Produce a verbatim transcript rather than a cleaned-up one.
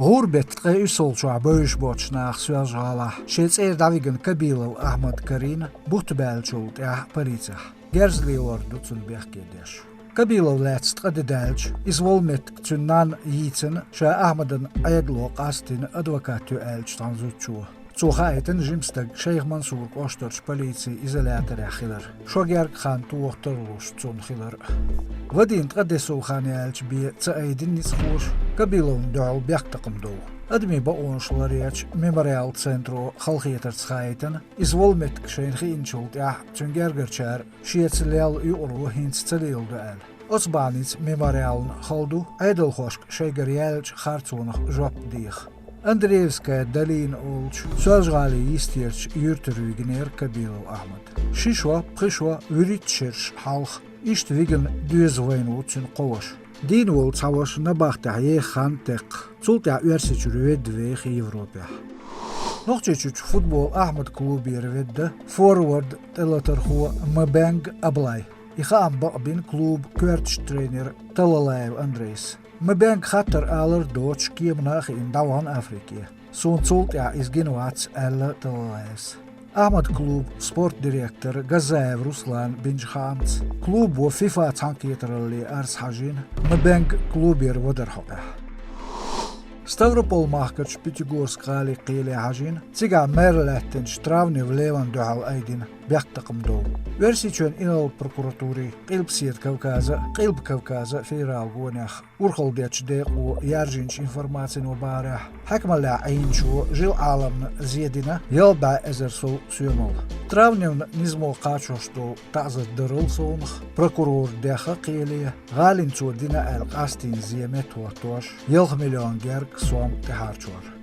ГӀуран бетта ткъе уьссалгӀачохь бевзаш боцчу наха Соьлжа-ГӀалахь шен цӀера дӀавигна Кабилов Ахьмад Карина бутт баьллачул тӀаьхьа полицехь герз лелор ду цунна бехке деш. Кабилов лаьцна ткъа де даьлча, иза волу меттиг цуьнан нанна йийцина, ша Ахьмадан Ӏедало къастийна адвокат ю аьллачу цхьана зудчо. Цо хаийтина жима стаг Шайх Мансур кӀоштарчу полицин изоляторехь хилар, шо гергга хан тоха тарлуш цунна хилар. Вадийна ткъа де сов хан яьлча бен ца айдина ницкъахоша Кабиловна дуьхьал бехктакхам дов. Адамийн бакъонаш ларъечу Мемориал центро халахетарца хаийтина, иза волу меттиг шайна хиъначул тӀаьхьа цуьнан гергарчара шеца лелла юкъаро хӀинца ца леладо аьлла. Оцу бахьаница Мемориална хала ду Ӏедалхошка шайгара яьллачу харцонах жоп деха. Андреевская долина олучу Соьлжа-ГӀалин йистерчу юьртара вигнера Кабилов Ахьмад. Ши шо, пхи шо вуьрхӀитта шераш хьалха иштта вигна доьза вайна ву цуьнан кхо ваша. Дийна волу цхьа ваша набахтехь еха хан текхна, цул тӀаьхьа Оьрсийчуьра ведда веха Европехь. Нохчийчуьрчу футбол Ахьмад клубера ведда форвард тӀелатархо Мбенг Аблай. И хаам бакъбина клубан коьртачу тренера Талалаев Андрейс. Мбенг хаттар-алар доцуш кемана а хиъна дӀавахана Африке. Суна цул тӀаьхьа иза гина вац, аьлла Талалаевс. Ахьмад клубан спорт директор Газаев Руслана бинчу хаамца, клубо ФИФА цхьаьнакхетаралле арз хьажийна Мбенг клубера вадарх хьокъехь. Ставрополь-махкарчу Пятигорск-гӀалин кхеле хьажийна, цигахь мэрра лаьттинчу Травнев Леван дуьхьал айдина бехктакхам дов. Оьрсийчоьнан инарла прокуратурин, Къилбаседа Кавказан а, Къилба Кавказан а федералан гонех урхалла деттачу декъо яржийначу информацино бахарехь, хьаькамаллехь Ӏийначо жил Ӏаламна зе дина ялх бӀе эзар сов соьмалла. Травневна низамо кхачош долу таӀзар дарал совнах прокурора дехна кхеле, гӀалина цо дина аьлла къастийна зе меттахӀоттош, ялх миллион гергга сом тӀехьарчор.